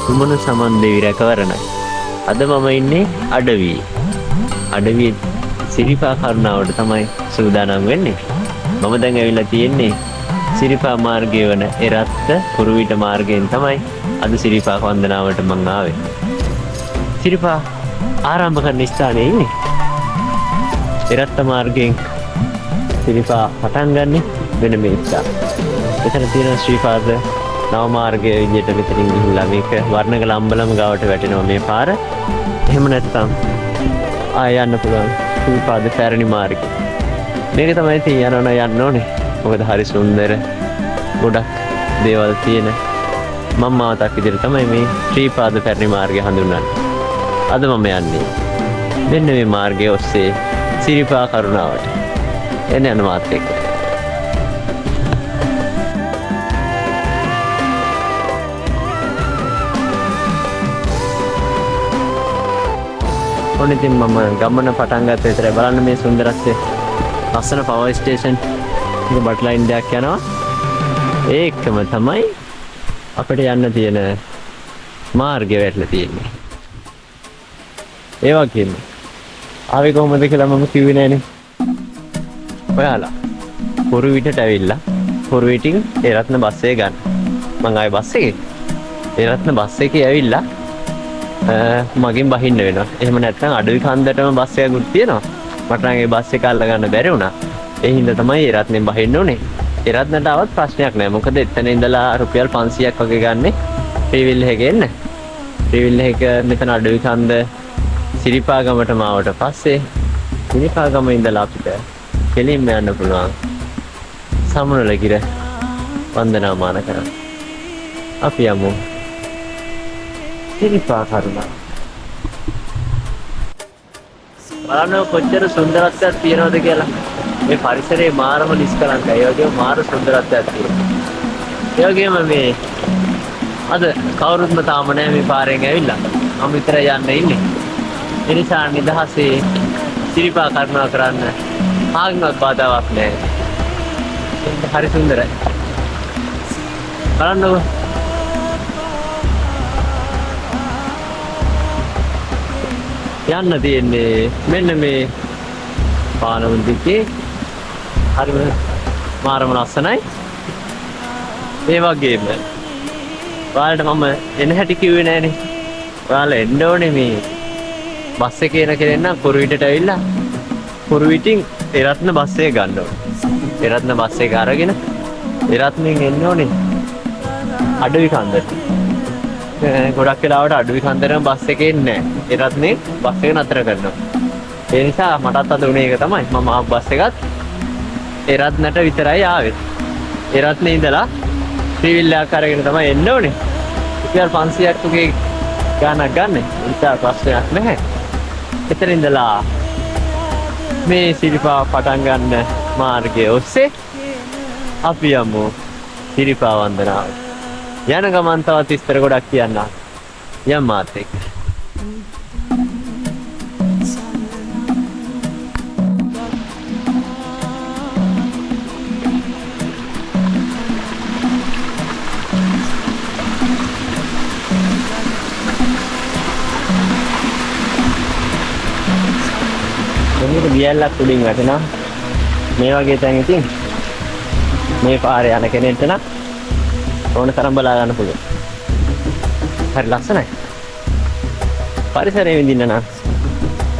කුමන සමන් දෙවි රැකවරණයි. අද මම ඉන්නේ අඩවියේ. අඩවියේ සිරිපා කරුණාවට තමයි සූදානම් වෙන්නේ. මම දැන් ඇවිල්ලා තියෙන්නේ සිරිපා මාර්ගය වන එරත්ත කුරුවිට මාර්ගයෙන් තමයි අද සිරිපා වන්දනාවට මං ආවේ. සිරිපා ආරම්භ කරන ස්ථානයේ ඉන්නේ. එරත්ත මාර්ගයෙන් සිරිපා පටන් ගන්නෙ වෙන මේ ස්ථාන. එතන තියෙන ශ්‍රීපාද නව මාර්ගය විදියට මෙතනින් ගිහිල්ලා මේක වර්ණගල අම්බලම ගාවට වැටෙනවා මේ පාර. එහෙම නැත්නම් ආය යන්න පුළුවන් ශ්‍රීපාද පැරණි මාර්ගය. මේක තමයි ඉතින් යනවා නම් යන්න ඕනේ. මොකද හරි සුන්දර ගොඩක් දේවල් තියෙන මම මාතක් විදියට තමයි මේ ශ්‍රීපාද පැරණි මාර්ගය හඳුන්වන්නේ. අද මම යන්නේ මෙන්න මේ මාර්ගය ඔස්සේ සිරිපා කරුණාවට. එන්න යන මාත් එක්ක. ඔන්න ඉතින් මම ගමන පටන් ගත්ත විතරයි. බලන්න මේ සුන්දරත්වය. ලස්සන පවර් ස්ටේෂන් එක බට් ලයින් දෙයක් යනවා. ඒ එක්කම තමයි අපිට යන්න තියෙන මාර්ගය වැටලා තියෙන්නේ. ඒ වගේම ආවේ කොහොමද කියලා මම කිව්වේ නෑනේ. ඔයාලා කොරුවිටට ඇවිල්ලා කොරුවිටින් ඒ රත්න බස් එක ගන්න. මං ආවේ බස් එකේ. ඒ රත්න බස් එකේ ඇවිල්ලා මගෙන් බහින්න වෙනවා. එහෙම නැත්නම් අඩවි කන්දටම බස් එකකුත් තියෙනවා. මට නම් ඒ බස් එක අල්ල ගන්න බැරි වුණා. ඒ හින්දා තමයි ඒ රත්නෙන් බහින්න උනේ. ඒ රත්නට ආවත් ප්‍රශ්නයක් නෑ. මොකද එතන ඉඳලා රුපියල් 500ක් වගේ ගන්නෙ ත්‍රිවිල් එකේ එන්න. ත්‍රිවිල් එක මෙතන අඩවි කන්ද සිරිපාගමටම ආවට පස්සේ සිරිපාගම ඉඳලා අපිට කෙලින්ම යන්න පුළුවන් සමනලගිර වන්දනාමාන කරන්න. අපි යමු සිරිපා කරුණා. බලන්න කොච්චර සුන්දරත්වයක් තියෙනවද කියලා. මේ පරිසරයේ මාරම නිෂ්කලංකයි. ඒ වගේම මාර සුන්දරත්වයක් තියෙනවා. ඒ වගේම මේ අද කවුරුත්ම තාම නෑ මේ පාරෙන් ඇවිල්ලා. මම විතරයි යන්න ඉන්නේ. ඒ නිසා නිදහසේ සිරිපා කරුණා කරන්න කාගෙන්වත් බාධාවක් නෑ. ඒක හරි සුන්දරයි. බලන්නකෝ. යන්න තියෙන්නේ මෙන්න මේ පාලම දිගේ. හරිම මාරම ලස්සනයි. ඒ වගේම ඔයාලට මම එන හැටි කිව්වේ නෑනේ. ඔයාලා එන්න ඕනේ මේ බස් එකේ එන කෙනෙක් නම් කුරුවිටට ඇවිල්ලා කුරුවිටින් එරත්න බස් එක ගන්න ඕනේ. එරත්න බස් එක අරගෙන එරත්නෙන් එන්න ඕනේ අඩවි කන්දට. ගොඩක් වෙලාවට අඩවි කන්දටම බස් එකේ එන්නේ නෑ. එරත්නේ බස් එක නතර කරනවා. ඒ නිසා මටත් අද උනේ ඒක තමයි. මම ආපු බස් එකත් එරත්නට විතරයි ආවේ. එරත්නේ ඉඳලා ත්‍රිවිල් එකක් අරගෙන තමයි එන්න ඕනේ. රුපියල් 500ක් වගේ ගාණක් ගන්න. ඒ නිසා ප්‍රශ්නයක් නැහැ. එතන ඉඳලා මේ සිරිපා පටන් ගන්න මාර්ගය ඔස්සේ අපි යමු සිරිපා වන්දනාවට. යන ගමන් තවත් විස්තර ගොඩක් කියන්න. යම් මාත් එක්ක. මේක දියැලක් උඩින් වැටෙනවා. මේ වගේ තැන් ඉතින් මේ පාරේ යන කෙනෙක්ට නම් ඕන තරම් බලා ගන්න පුළුවන්. හරි ලස්සනයි. පරිසරය විඳින්න නම්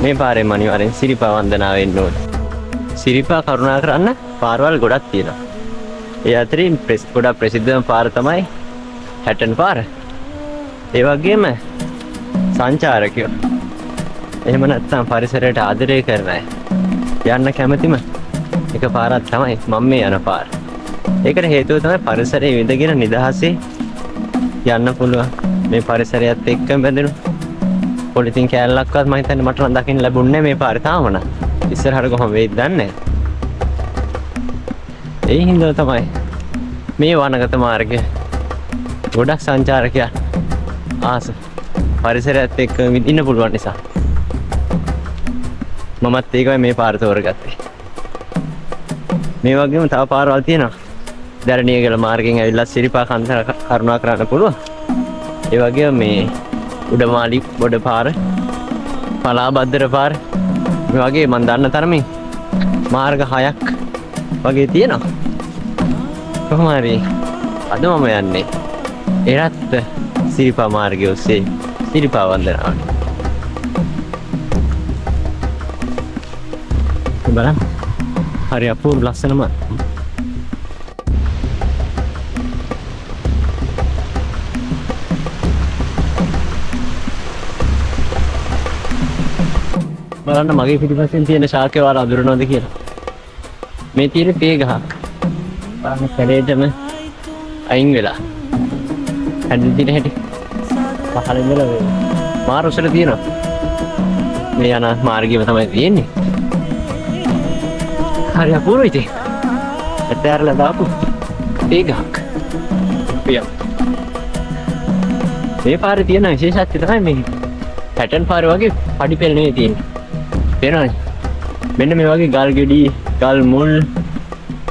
මේ පාරෙන් අනිවාර්යෙන් සිරිපා වන්දනාව වෙන්න ඕනේ. සිරිපා කරුණා කරන්න පාරවල් ගොඩක් තියෙනවා. ඒ අතරින් ගොඩක් ප්‍රසිද්ධම පාර තමයි හැටන් පාර. ඒ වගේම සංචාරකයෝ එහෙම නැත්නම් පරිසරයට ආදරය කරන අය යන්න කැමතිම එක පාරක් තමයි මම මේ යන පාර. ඒකට හේතුව තමයි පරිසරයේ විඳගෙන නිදහසේ යන්න පුළුවන්. මේ පරිසරයත් එක්කම බැඳෙනු පොලිතින් කෑල්ලක්වත් මම හිතන්නේ මට නම් දකින්න ලැබුණේ නෑ මේ පාරේ තාම නම්. ඉස්සරහට කොහොම වෙයිද දන්නේ නෑ. ඒ හින්දා තමයි මේ වනගත මාර්ගය ගොඩක් සංචාරකයන් ආස පරිසරයත් එක්ක විඳින්න පුළුවන් නිසා. මමත් ඒකයි මේ පාර තෝරගත්තේ. මේ වගේම තව පාරවල් තියෙනවා. දැරණියගල මාර්ගයෙන් ඇවිල්ලා සිරිපා කන්ද කරුණා කරන්න පුළුවන්. ඒ වගේම මේ උඩමාලි බොඩ පාර, පලාබද්දර පාර, මේ වගේ මම දන්න තරමින් මාර්ග 6ක් වගේ තියෙනවා. කොහොම හරි අද මම යන්නේ එරත්ත සිරිපා මාර්ගය ඔස්සේ සිරිපා වන්දනාවට. බලන්න හරි අපූර්ව ලස්සනම බලන්න මගේ පිටිපස්සෙන් තියෙන ශාකේ ඔයාලා අඳුරනවද කියලා. මේ තියෙන තේ ගහක්. බලන්න කැලේටම අයින් වෙලා. හැදින් තියෙන හැටි. පහළ ඉඳලා මේ මාර උසට තියෙනවා. මේ යන මාර්ගයම තමයි තියෙන්නේ. හරි අපූර්වයි ඉතින්. ඇත්තෑරලා දාපු තේ ගහක්. අපි යමු. මේ පාරේ තියෙන විශේෂත්වය තමයි මේ පැටර්න් පාරේ වගේ පඩි පෙළ නෙවෙයි තියෙන්නේ. පේනවනේ. මෙන්න මේ වගේ ගල් ගෙඩි, ගල් මුල්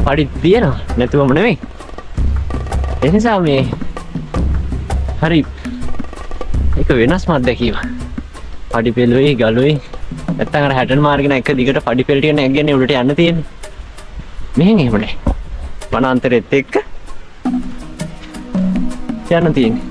පඩි තියෙනවා. නැතුවම නෙවෙයි. ඒ නිසා මේ හරි එක වෙනස්ම අත්දැකීමක්. පඩි පෙළුයි ගලුයි නැත්තම් අර හැටන් මාර්ගේ නම් එක දිගට පඩි පෙළ ටික නැගගෙන උඩට යන්න තියෙන්නේ. මෙහෙන් එහෙම නෑ. වනාන්තරෙත් එක්ක යන්න තියෙන්නේ.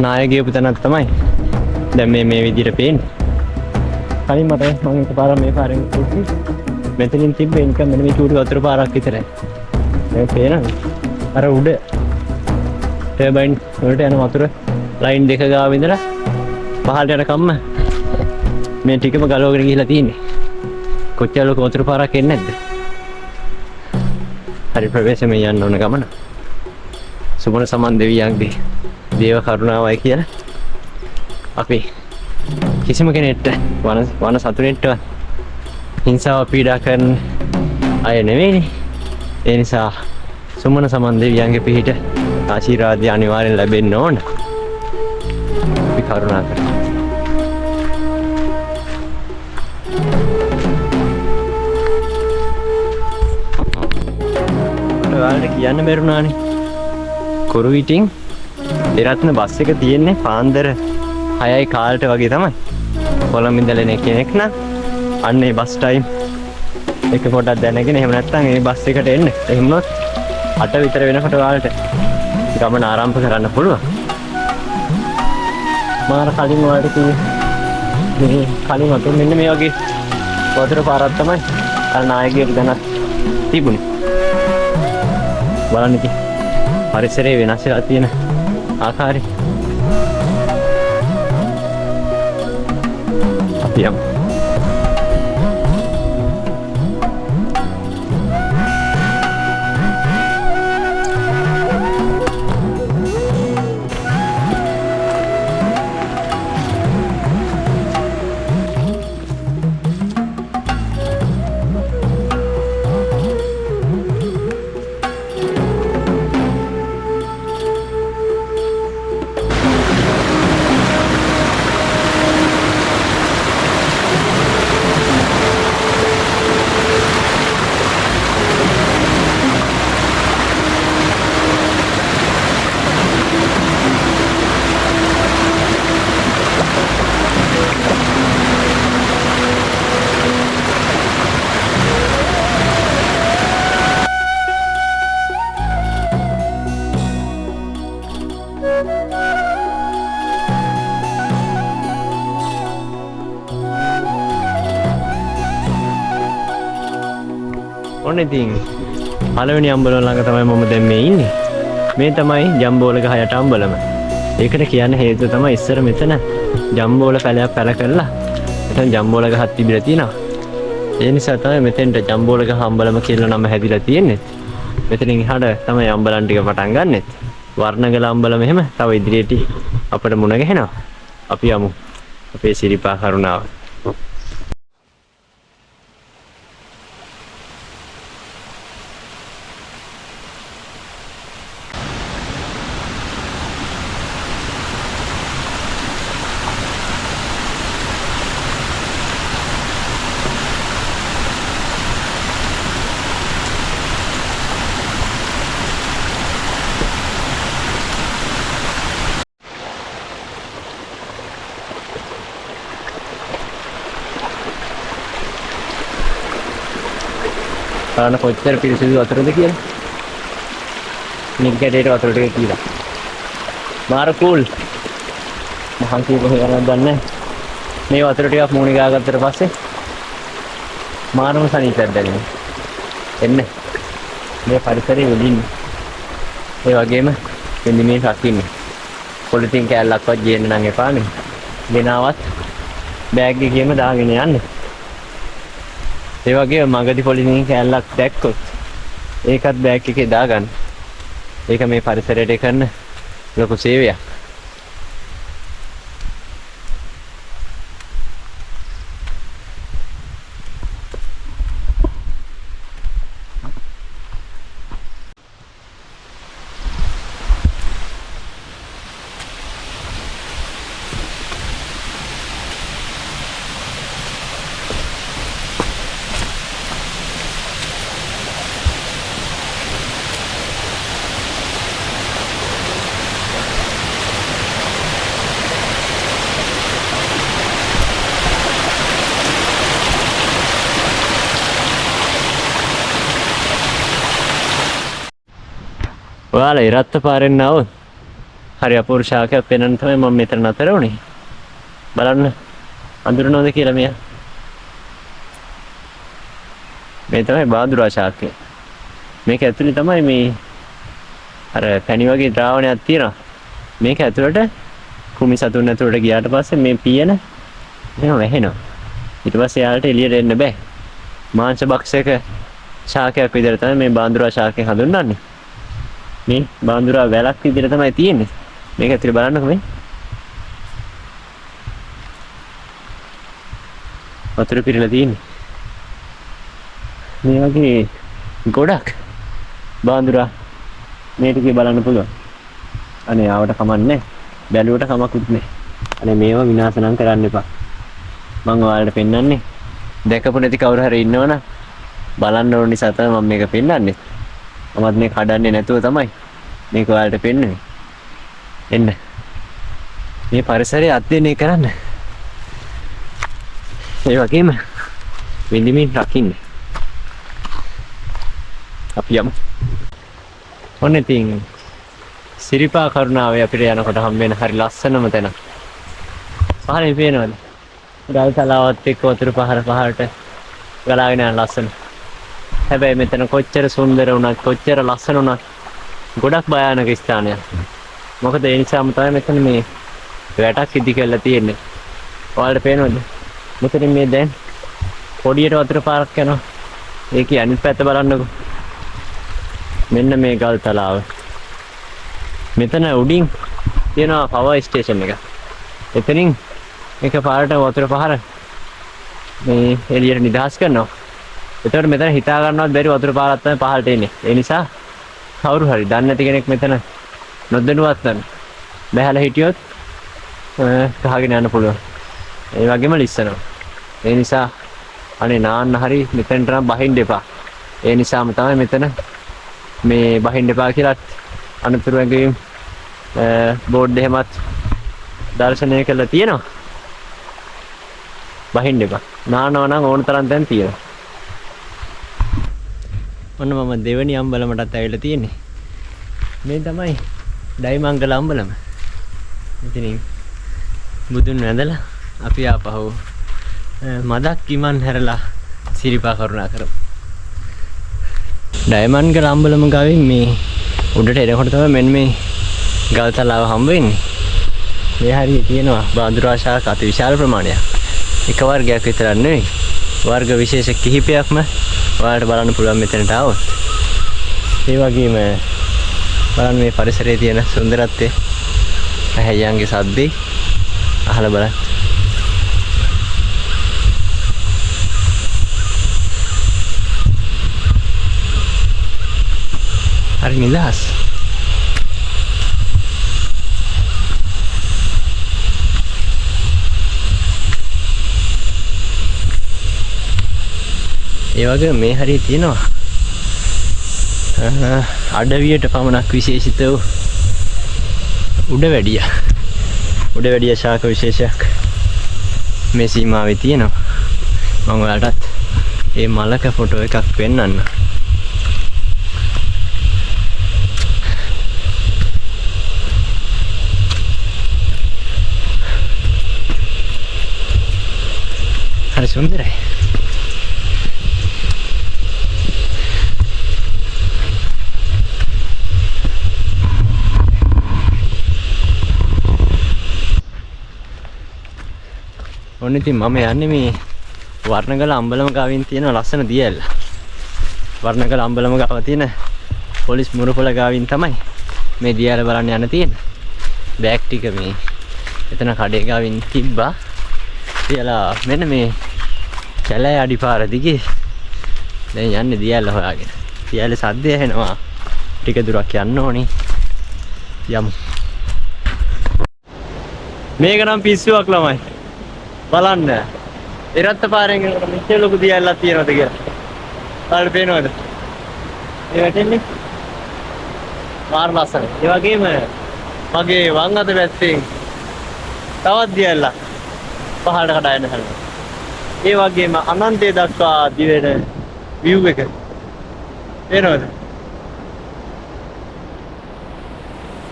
නාය ගියපු තැනක් තමයි දැන් මේ මේ විදිහට පේන්නේ. කලින් මට මං එකපාරක් මේ පාරෙන් උඩි මෙතනින් තිබ්බේ නිකන් මෙන්න මේ චූටි වතුර පාරක් විතරයි. දැන් පේනවද? අර උඩ ටර්බයින් වලට යන වතුර ලයින් දෙක ගාව ඉඳලා පහළට යනකම්ම මේ ටිකම ගලවගෙන ගිහිලා තියෙන්නේ. කොච්චර ලොකු වතුර පාරක් එන්නේ නැද්ද? හරි ප්‍රවේශමෙන් යන්න ඕන ගමන. සුමන සමන් දෙවියන්ගේ දේව කරුණාවයි කියලා අපි කිසිම කෙනෙක්ට වන වන සතුනෙක්ට හිංසාව පීඩා කරන අය නෙවෙයිනේ. ඒ නිසා සුමන සමන් දෙවියන්ගේ පිහිට ආශිර්වාදය අනිවාර්යෙන් ලැබෙන්න ඕන. අපි කරුණා කරමු. ඔයාලට කියන්න බැරුණානේ. කොරුවිටින් දෙරත්න බස් එක තියෙන්නේ පාන්දර 6යි කාලට වගේ තමයි. කොළඹ ඉඳලා එන කෙනෙක් නම් අන්න ඒ බස් ටයිම් එක පොඩ්ඩක් දැනගෙන එහෙම නැත්නම් ඒ බස් එකට එන්න. එහෙම වුණොත් 8 විතර වෙනකොට ඔයාලට ගමන ආරම්භ කරන්න පුළුවන්. මාර කලින් ඔයාලට කිව්වේ මේ කලින් වතුර මෙන්න මේ වගේ වතුර පාරක් තමයි අර නායකයෙක් දැනත් තිබුණේ. බලන්න ඉතින් පරිසරය වෙනස් වෙලා තියෙන ආකාරය. අපි යමු. ඔන්න ඉතින් පළවෙනි අම්බලම ළඟ තමයි මම දැන් මේ ඉන්නේ. මේ තමයි ජම්බෝල ගහ යට අම්බලම. ඒකට කියන්න හේතුව තමයි ඉස්සර මෙතන ජම්බෝල පැලයක් පැල කරලා මෙතන ජම්බෝල ගහක් තිබිලා තියෙනවා. ඒ නිසා තමයි මෙතෙන්ට ජම්බෝල ගහ අම්බලම කියලා නම හැදිලා තියෙන්නේ. මෙතනින් එහාට තමයි අම්බලන් ටික පටන් ගන්නෙත්. වර්ණගල අම්බලම එහෙම තව ඉදිරියට අපිට මුණ ගැහෙනවා. අපි යමු අපේ සිරිපා කරුණාව. බලන්න කොච්චර පිරිසිදු වතුරද කියලා. නික් ගැටේට වතුර ටික කියලා. මාර කූල්. මහන් කී කොහේ යනවද දන්නේ නැහැ. මේ වතුර ටිකක් මූණේ ගාගත්තට පස්සේ මානව සනීපයක් දැනෙනවා. එන්න මේ පරිසරයේ විඳින්න. ඒ වගේම විඳින්මින් රකින්න. පොලිතින් කෑල්ලක්වත් ගේන්න නම් එපානේ. ගෙනාවත් බෑග් එකේම දාගෙන යන්න. ඒ වගේම මගදී පොලිතින් කෑල්ලක් දැක්කොත් ඒකත් බෑග් එකේ දාගන්න. ඒක මේ පරිසරයට කරන ලොකු සේවයක්. ඔයාලා ඉරත්ත පාරෙන් ආවොත් හරි අපූර්ව ශාකයක් පෙන්වන්න තමයි මම මෙතන නතර වුණේ. බලන්න අඳුරනවද කියලා මෙයා. මේ තමයි බාදුරා ශාකය. මේක ඇතුලේ තමයි මේ අර පැණි වගේ ද්‍රාවණයක් තියෙනවා. මේක ඇතුලට කුමි සතුන් ඇතුලට ගියාට පස්සේ මේ පියන එහෙම වැහෙනවා. ඊට පස්සේ යාලට එළියට එන්න බෑ. මාංශ භක්ෂක ශාකයක් විදිහට තමයි මේ බාඳුරා ශාකය හඳුන්වන්නේ. මේ බාඳුරා වැලක් විදිහට තමයි තියෙන්නේ. මේක ඇතුලේ බලන්නකෝ මේ. වතුර පිරලා තියෙන්නේ. මේ වගේ ගොඩක් බාඳුරා මේ ටිකේ බලන්න පුළුවන්. අනේ ආවට කමන්නේ බැලුවට කමකුත් නෑ. අනේ මේවා විනාශ නම් කරන්න එපා. මං ඔයාලට පෙන්වන්නේ දැකපු නැති කවුරු හරි ඉන්නවනම් බලන්න ඕන නිසා තමයි මම මේක පෙන්වන්නේ. මමත් මේ කඩන්නේ නැතුව තමයි මේක ඔයාලට පෙන්වන්නේ. එන්න. මේ පරිසරය අධ්‍යයනය කරන්න. ඒ වගේම විඳින්මින් රකින්න. අපි යමු. ඔන්න ඉතින් සිරිපා කරුණාවේ අපිට යනකොට හම්බ වෙන හරි ලස්සනම තැන. පහලින් පේනවද? ගල් තලාවත් එක්ක වතුර පහර පහරට ගලාගෙන යන ලස්සන. හැබැයි මෙතන කොච්චර සුන්දර වුණත් කොච්චර ලස්සන වුණත් ගොඩක් භයානක ස්ථානයක්. මොකද ඒ නිසාම තමයි මෙතන මේ වැටක් ඉදි කරලා තියෙන්නේ. ඔයාලට පේනවද? මෙතනින් මේ දැන් පොඩියට වතුර පාරක් යනවා. ඒකේ අනිත් පැත්ත බලන්නකෝ. මෙන්න මේ ගල් තලාව. මෙතන උඩින් තියෙනවා පවර් ස්ටේෂන් එක. එතනින් එක පාරට වතුර පහර මේ එළියට නිදහස් කරනවා. එතකොට මෙතන හිතා ගන්නවත් බැරි වතුර පාරක් තමයි පහළට එන්නේ. ඒ නිසා කවුරු හරි දන්නේ නැති කෙනෙක් මෙතන නොදැනුවත් නම් බැහැලා හිටියොත් ගහගෙන යන්න පුළුවන්. ඒ වගේම ලිස්සනවා. ඒ නිසා අනේ නාන්න හරි මෙතනට නම් බහින්න එපා. ඒ නිසාම තමයි මෙතන මේ බහින්න එපා කියලාත් අනතුරු ඇඟවීම් බෝඩ් එහෙමත් දර්ශනය කරලා තියෙනවා. බහින්න එපා. නානවා නම් ඕන තරම් තැන් තියෙනවා. ඔන්න මම දෙවෙනි අම්බලමටත් ඇවිල්ලා තියෙන්නේ. මේ තමයි ඩයිමංගල අම්බලම. ඉතින් බුදුන් වැඳලා අපි ආපහු මදක් ඉමන් හැරලා සිරිපා කරුණා කරමු. ඩයමන්ඩ් අම්බලම ගාවින් මේ උඩට එනකොට තමයි මෙන්න මේ ගල් තලාව හම්බ වෙන්නේ. මේ හරිය තියෙනවා බාඳුරා ශාක අති විශාල ප්‍රමාණයක්. එක වර්ගයක් විතරක් නෙවෙයි. වර්ග විශේෂ කිහිපයක්ම ඔයාලට බලන්න පුළුවන් මෙතනට ආවොත්. ඒ වගේම බලන්න මේ පරිසරයේ තියෙන සුන්දරත්වය. ඇහැයන්ගේ සද්දේ අහලා බලන්න. හරි නිදහස්. ඒ වගේම මේ හරිය තියෙනවා අඩවියට පමණක් විශේෂිත වූ උඩවැඩිය. උඩවැඩිය ශාක විශේෂයක් මේ සීමාවේ තියෙනවා. මම ඔයාලටත් ඒ මලක ෆොටෝ එකක් පෙන්වන්න. සුන්දරයි. ඔන්න ඉතින් මම යන්නේ මේ වර්ණගල අම්බලම ගාවින් තියෙන ලස්සන දිය ඇල්ල. වර්ණගල අම්බලම ගාව තියෙන පොලිස් මුරපොළ ගාවින් තමයි මේ දිය ඇල්ල බලන්න යන්න තියෙන්නේ. බෑග් ටික මේ එතන කඩේ ගාවින් තිබ්බා. තියලා මෙන්න මේ කැලෑ අඩිපාර දිගේ දැන් යන්නේ දිය ඇල්ල හොයාගෙන. දිය ඇල්ල සද්දය ඇහෙනවා. ටික දුරක් යන්න ඕනි. යමු. මේක නම් පිස්සුවක් ළමයි. බලන්න. ඉරත්ත පාරෙන් යනකොට මෙච්චර ලොකු දිය ඇල්ලක් තියෙනවද කියලා. ඔයාලට පේනවද? මේ වැටෙන්නේ මාර ලස්සනයි. ඒ වගේම මගේ වම් අත පැත්තෙන් තවත් දිය ඇල්ලක් පහළට කඩා යන හැලෙනවා. ඒ වගේම අනන්තය දක්වා දිවෙන view එක පේනවද?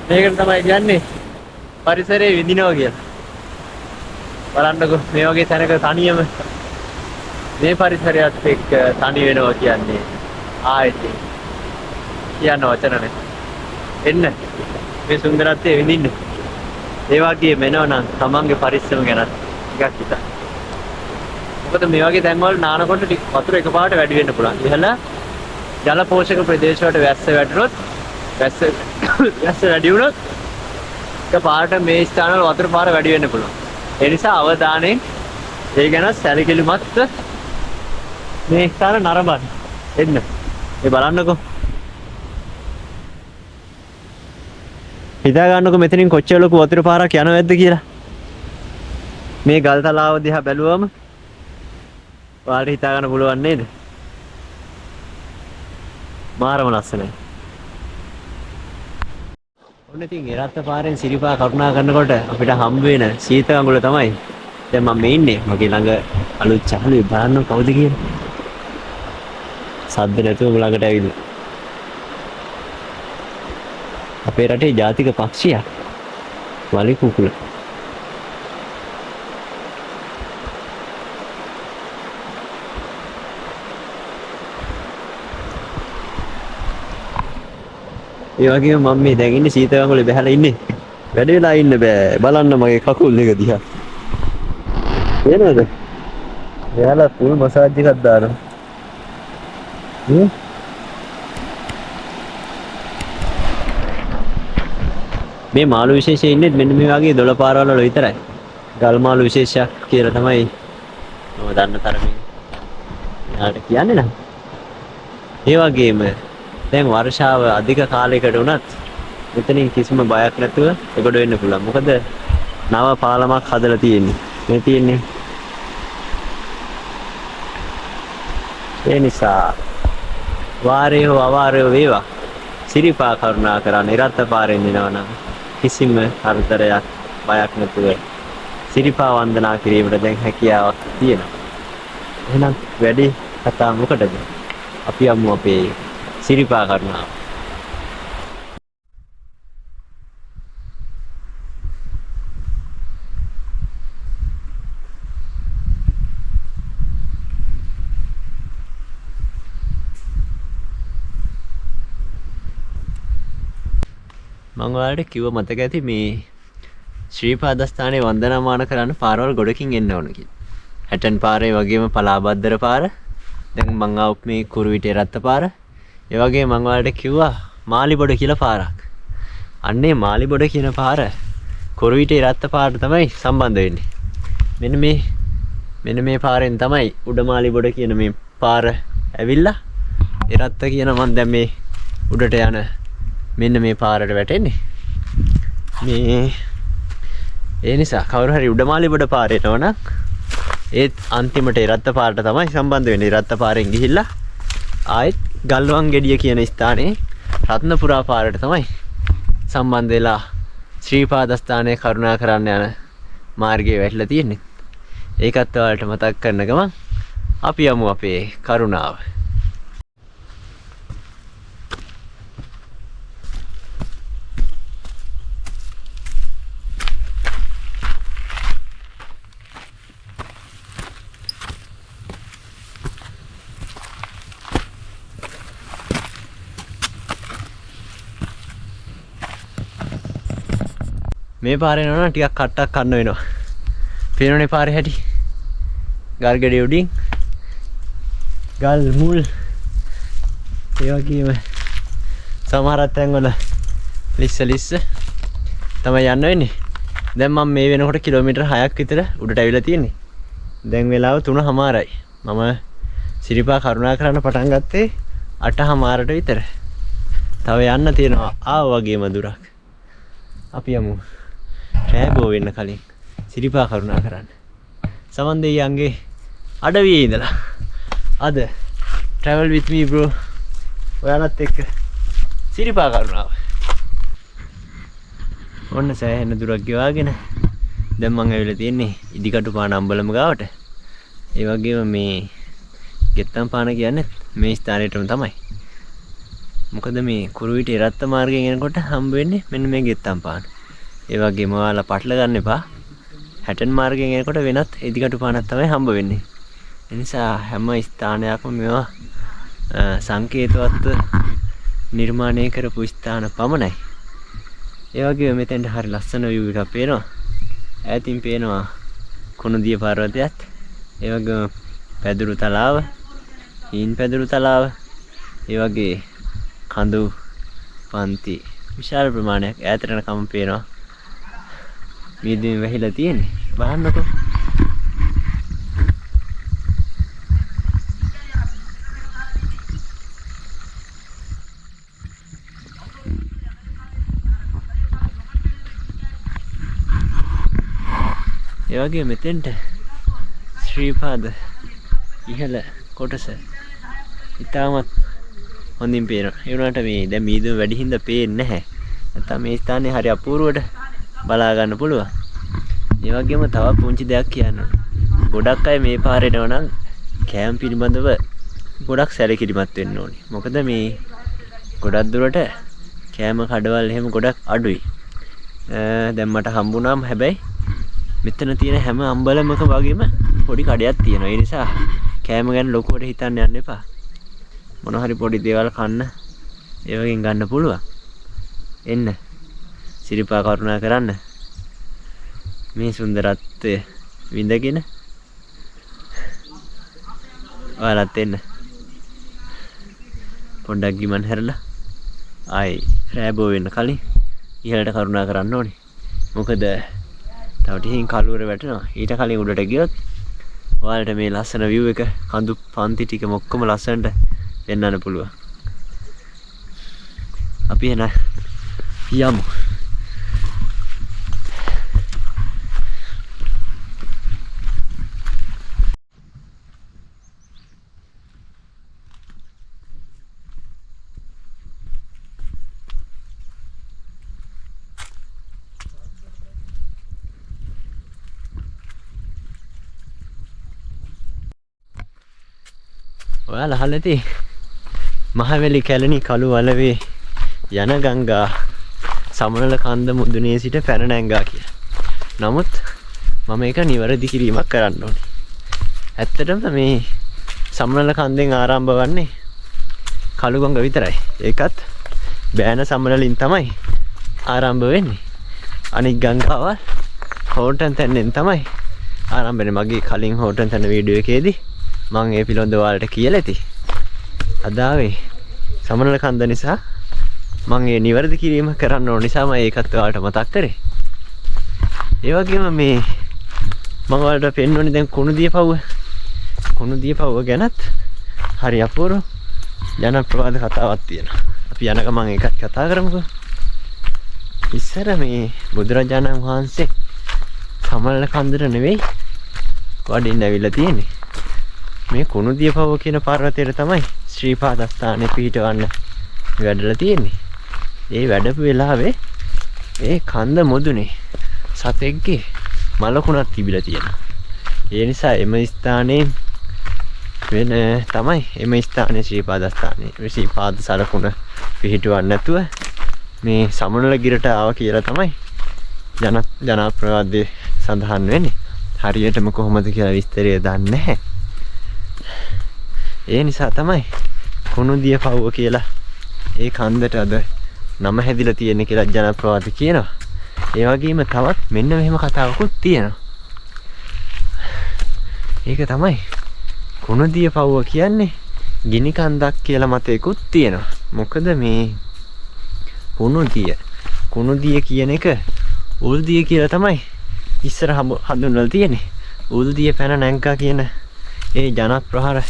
මේකට තමයි කියන්නේ පරිසරයේ විඳිනවා කියලා. බලන්නකෝ මේ වගේ තැනක තනියම මේ පරිසරයත් එක්ක තනි වෙනවා කියන්නේ ආයෙත් කියන්න වචන නෑ. එන්න මේ සුන්දරත්වය විඳින්න. ඒ වගේම එනවනම් තමන්ගේ පරිස්සම ගැනත් ටිකක් හිතන්න. මොකද මේ වගේ තැන්වල නානකොට වතුර එකපාරට වැඩි වෙන්න පුළුවන්. ඉහළ ජල පෝෂක ප්‍රදේශ වලට වැස්ස වැටුනොත් වැස්ස වැඩි වුණොත් එකපාරට මේ ස්ථානවල වතුර පාර වැඩි වෙන්න පුළුවන්. ඒ නිසා අවධානයෙන් ඒ ගැන සැලකිලිමත්ව මේ ස්ථාන නරඹන්න. එන්න. මේ බලන්නකෝ. හිතා ගන්නකෝ මෙතනින් කොච්චර ලොකු වතුර පාරක් යනවද කියලා. මේ ගල් තලාව දිහා බැලුවම ඔයාලට හිතා ගන්න පුළුවන් නේද? මාරම ලස්සනයි. ඔන්න ඉතින් ඉරත්ත පාරෙන් සිරිපා කරුණා කරනකොට අපිට හම්බ වෙන සීත ගඟුල තමයි. දැන් මම මේ ඉන්නේ. මගේ ළඟ අලුත් චහලුවේ බලන්න කවුද කියලා. සද්ද නැතුව ළඟට ඇවිල්ලා. අපේ රටේ ජාතික පක්ෂියා වලි කුකුල. ඒ වගේම මම මේ දැන් ඉන්නේ සීත ගඟුලේ බහැලා ඉන්නේ. වැඩ වෙලා ඉන්න බෑ. බලන්න මගේ කකුල් දෙක දිහා. පේනවද? එයාලා ෆුල් මසාජ් එකක් දානවා. මේ මාළු විශේෂය ඉන්නේ මෙන්න මේ වගේ දොළ පාරවල් වල විතරයි. ගල් මාළු විශේෂයක් කියලා තමයි මම දන්න තරමින් එයාට කියන්නේ නම්. ඒ වගේම දැන් වර්ෂාව අධික කාලයකට වුණත් මෙතනින් කිසිම බයක් නැතුව එගොඩ වෙන්න පුළුවන්. මොකද නව පාලමක් හදලා තියෙන්නේ. මේ තියෙන්නේ. ඒ නිසා වාරේ හෝ අවාරේ හෝ වේවා සිරිපා කරුණා කරන්න ඉරත්ත පාරෙන් එනවා නම් කිසිම කරදරයක් බයක් නැතුව සිරිපා වන්දනා කිරීමට දැන් හැකියාවක් තියෙනවා. එහෙනම් වැඩි කතා මොකටද? අපි යමු අපේ සිරිපා කරුණාව. මං ඔයාලට කිව්ව මතක ඇති මේ ශ්‍රී පාදස්ථානයේ වන්දනාමාන කරන්න පාරවල් ගොඩකින් එන්න ඕන කියලා. හැටන් පාරේ වගේම පලාබද්දර පාර, දැන් මං ආවොත් මේ කුරුවිට රත්ත පාර, ඒ වගේම මං ඔයාලට කිව්වා මාලිබොඩ කියලා පාරක්. අන්නේ මාලිබොඩ කියන පාර කුරුවිට රත්ත පාරට තමයි සම්බන්ධ වෙන්නේ. මෙන්න මේ පාරෙන් තමයි උඩ මාලිබොඩ කියන මේ පාර ඇවිල්ලා එරත්ත කියන මං දැන් මේ උඩට යන මෙන්න මේ පාරට වැටෙන්නේ. මේ ඒ නිසා කවුරු හරි උඩමාලිබොඩ පාරේ එනවනම් ඒත් අන්තිමට ඉරත්ත පාරට තමයි සම්බන්ධ වෙන්නේ. ඉරත්ත පාරෙන් ගිහිල්ලා ආයෙත් ගල්වන් ගෙඩිය කියන ස්ථානයේ රත්නපුරා පාරට තමයි සම්බන්ධ වෙලා ශ්‍රී පාදස්ථානයේ කරුණා කරන්න යන මාර්ගයේ වැටිලා තියෙන්නේ. ඒකත් ඔයාලට මතක් කරන ගමන් අපි යමු අපේ කරුණාව. මේ පාරේ යනවා නම් ටිකක් කට්ටක් කන්න වෙනවා. පේනෝනේ පාරේ හැටි. ගල් ගෙඩි උඩින් ගල් මුල් ඒ වගේම සමහර තැන්වල ලිස්ස ලිස්ස තමයි යන්න වෙන්නේ. දැන් මම මේ වෙනකොට කිලෝමීටර් 6ක් විතර උඩට ඇවිල්ලා තියෙන්නේ. දැන් වෙලාව 3:00යි. මම සිරිපා කරුණා කරන්න පටන් ගත්තේ 8:00ට විතර. තව යන්න තියෙනවා ආව වගේම දුරක්. අපි යමු. රෑ බෝ වෙන්න කලින් සිරිපා කරුණා කරන්න. සමන් දෙයියන්ගේ අඩවියේ ඉඳලා අද travel with me bro. ඔයාලත් එක්ක සිරිපා කරුණාව. ඔන්න සෑහෙන දුරක් ගෙවාගෙන දැන් මං ඇවිල්ලා තියෙන්නේ ඉදිකටු පාන අම්බලම ගාවට. ඒ වගේම මේ ගෙත්තම් පාන කියන්නේ මේ ස්ථානෙටම තමයි. මොකද මේ කුරුවිට ඉරත්ත මාර්ගයෙන් එනකොට හම්බ වෙන්නේ මෙන්න මේ ගෙත්තම් පාන. ඒ වගේම ඔයාලා පටල ගන්න එපා. හැටන් මාර්ගයෙන් එනකොට වෙනත් ඉදිකටු පානක් තමයි හම්බ වෙන්නේ. ඒ නිසා හැම ස්ථානයක්ම මේවා සංකේතවත්ව නිර්මාණය කරපු ස්ථාන පමණයි. ඒ වගේම මෙතෙන්ට හරි ලස්සන view එකක් පේනවා. ඈතින් පේනවා කුණුදිය පර්වතයත්, ඒ වගේම පැදුරු තලාව, හීන් පැදුරු තලාව, ඒ වගේ කඳු පන්ති විශාල ප්‍රමාණයක් ඈතට යනකම් පේනවා. මීදුමෙන් වැහිලා තියෙන්නේ. බලන්නකෝ. ඒ වගේ මෙතෙන්ට ශ්‍රීපාද ඉහළ කොටස ඉතාමත් හොඳින් පේනවා. ඒ වුණාට මේ දැන් මීදුම වැඩි හින්දා පේන්නේ නැහැ. නැත්තම් මේ ස්ථානේ හරි අපූර්වට බලා ගන්න පුළුවන්. ඒ වගේම තව පුංචි දෙයක් කියන්න ඕන. ගොඩක් අය මේ පාරේ එනවා නම් කෑම පිළිබඳව ගොඩක් සැලකිලිමත් වෙන්න ඕනේ. මොකද මේ ගොඩක් දුරට කෑම කඩවල් එහෙම ගොඩක් අඩුයි. දැන් මට හම්බුණාම හැබැයි මෙතන තියෙන හැම අම්බලමක වගේම පොඩි කඩයක් තියෙනවා. ඒ නිසා කෑම ගැන ලොකුවට හිතන්න යන්න එපා. මොන හරි පොඩි දේවල් කන්න ඒ වගේම ගන්න පුළුවන්. එන්න සිරිපා කරුණා කරන්න මේ සුන්දරත්වය විඳගෙන ඔයාලත් එන්න. පොඩ්ඩක් ගිමන් හැරලා ආයි රෑ බෝ වෙන්න කලින් ඉහළට කරුණා කරන්න ඕනේ. මොකද තව ටිකකින් කළුවර වැටෙනවා. ඊට කලින් උඩට ගියොත් ඔයාලට මේ ලස්සන view එක කඳු පන්ති ටික ඔක්කොම ලස්සනට පෙන්වන්න පුළුවන්. අපි එහෙනම් යමු. ඔයාලා අහලා ඇති මහවැලි කැලණි කළු වලවේ යන ගංගා සමනල කන්ද මුදුනේ සිට පැන නැංගා කියලා. නමුත් මම ඒක නිවැරදි කිරීමක් කරන්න ඕනේ. ඇත්තටම මේ සමනල කන්දෙන් ආරම්භ වන්නේ කළු ගඟ විතරයි. ඒකත් බෑන සමනලින් තමයි ආරම්භ වෙන්නේ. අනිත් ගංගාවල් හෝටන් තැන්නෙන් තමයි ආරම්භ වෙන්නේ. මගේ කලින් හෝටන් තැන වීඩියෝ එකේදී මං ඒ පිළිබඳව ඔයාලට කියලා ඇති. අද ආවේ සමනල කන්ද නිසා මං ඒ නිවැරදි කිරීම කරන්න ඕන නිසා මම ඒකත් ඔයාලට මතක් කරේ. ඒ වගේම මේ මං ඔයාලට පෙන්වන්නේ දැන් කුණුදිය පව්ව. කුණුදිය පව්ව ගැනත් හරි අපූර්ව ජනප්‍රවාද කතාවක් තියෙනවා. අපි යන ගමන් ඒකත් කතා කරමුකෝ. ඉස්සර මේ බුදුරජාණන් වහන්සේ සමනල කන්දට නෙවෙයි වඩින්න ඇවිල්ලා තියෙන්නේ. මේ කුණුදිය පව්ව කියන පර්වතයට තමයි ශ්‍රී පාදස්ථානය පිහිටවන්න වැඩලා තියෙන්නේ. ඒ වැඩපු වෙලාවේ ඒ කන්ද මුදුනේ සතෙක්ගේ මලකුණක් තිබිලා තියෙනවා. ඒ නිසා එම ස්ථානයේ වෙන තමයි එම ස්ථානයේ ශ්‍රී පාදස්ථානයේ ශ්‍රී පාද සලකුණ පිහිටුවන්න නැතුව මේ සමනල ගිරට ආවා කියලා තමයි ජනප්‍රවාදයේ සඳහන් වෙන්නේ. හරියටම කොහොමද කියලා විස්තරය දන්නේ නැහැ. ඒ නිසා තමයි කුණුදිය පව්ව කියලා ඒ කන්දට අද නම හැදිලා තියෙන්නේ කියලා ජනප්‍රවාද කියනවා. ඒ වගේම තවත් මෙන්න මෙහෙම කතාවකුත් තියෙනවා. ඒක තමයි කුණුදිය පව්ව කියන්නේ ගිනි කන්දක් කියලා මතයකුත් තියෙනවා. මොකද මේ කුණුදිය කුණුදිය කියන එක උල්දිය කියලා තමයි ඉස්සර හඳුන්වලා තියෙන්නේ. උල්දිය පැන නැංකා කියන ඒ ජනප්‍රහර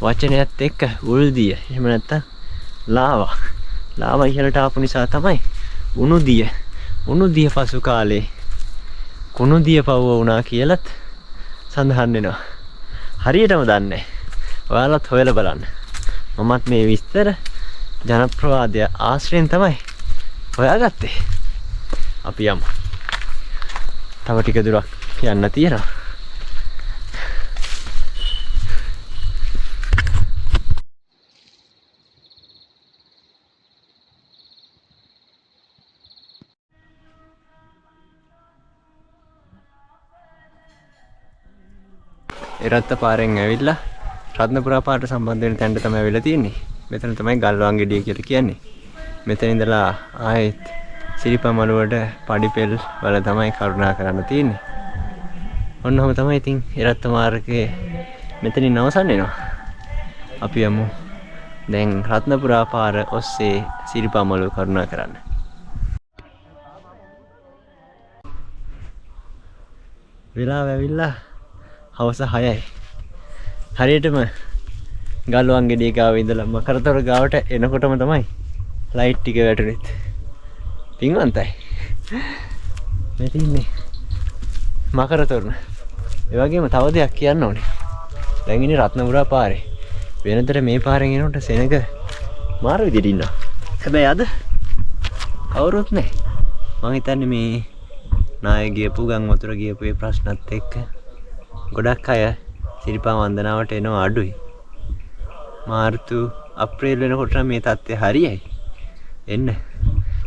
වචනයත් එක්ක උල්දිය එහෙම නැත්තම් ලාවා ලාවා ඉහළට ආපු නිසා තමයි උණුදිය උණුදිය පසු කාලේ කුණුදිය පව්ව වුණා කියලත් සඳහන් වෙනවා. හරියටම දන්නේ නැහැ. ඔයාලත් හොයලා බලන්න. මමත් මේ විස්තර ජනප්‍රවාදය ආශ්‍රයෙන් තමයි හොයාගත්තේ. අපි යමු. තව ටික දුරක් යන්න තියෙනවා. එරත්ත පාරෙන් ඇවිල්ලා රත්නපුරා පාරට සම්බන්ධ වෙන තැනට තමයි ඇවිල්ලා තියෙන්නේ. මෙතන තමයි ගල්වාන් ගෙඩිය කියලා කියන්නේ. මෙතන ඉඳලා ආයෙත් සිරිපා මළුවට පඩිපෙල් වල තමයි කරුණා කරන්න තියෙන්නේ. ඔන්න ඔහොම තමයි ඉතින් එරත්ත මාර්ගයේ මෙතනින් අවසන් වෙනවා. අපි යමු දැන් රත්නපුරා පාර ඔස්සේ සිරිපා මළුව කරුණා කරන්න. වෙලාව ඇවිල්ලා හවස 6යි. හරියටම ගල්වන් ගෙඩිය ගාව ඉඳලා මකරතොර ගාවට එනකොටම තමයි ලයිට් ටික වැටුනේත්. පින්වන්තයි. මේ තින්නේ මකරතොරණ. ඒ වගේම තව දෙයක් කියන්න ඕනේ. දැන් ඉන්නේ රත්නපුරා පාරේ. වෙනතර මේ පාරෙන් එනකොට සෙනග මාර විදියට ඉන්නවා. හැබැයි අද කවුරුත් නැහැ. මං හිතන්නේ මේ නාය ගියපු ගම් වතුර ගියපු ඒ ප්‍රශ්නත් එක්ක ගොඩක් අය සිරිපා වන්දනාවට එනවා අඩුයි. මාර්තු අප්‍රේල් වෙනකොට නම් මේ තත්ත්වය හරියයි. එන්න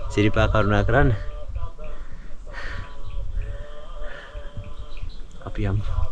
සිරිපා කරුණා කරන්න. අපි යමු.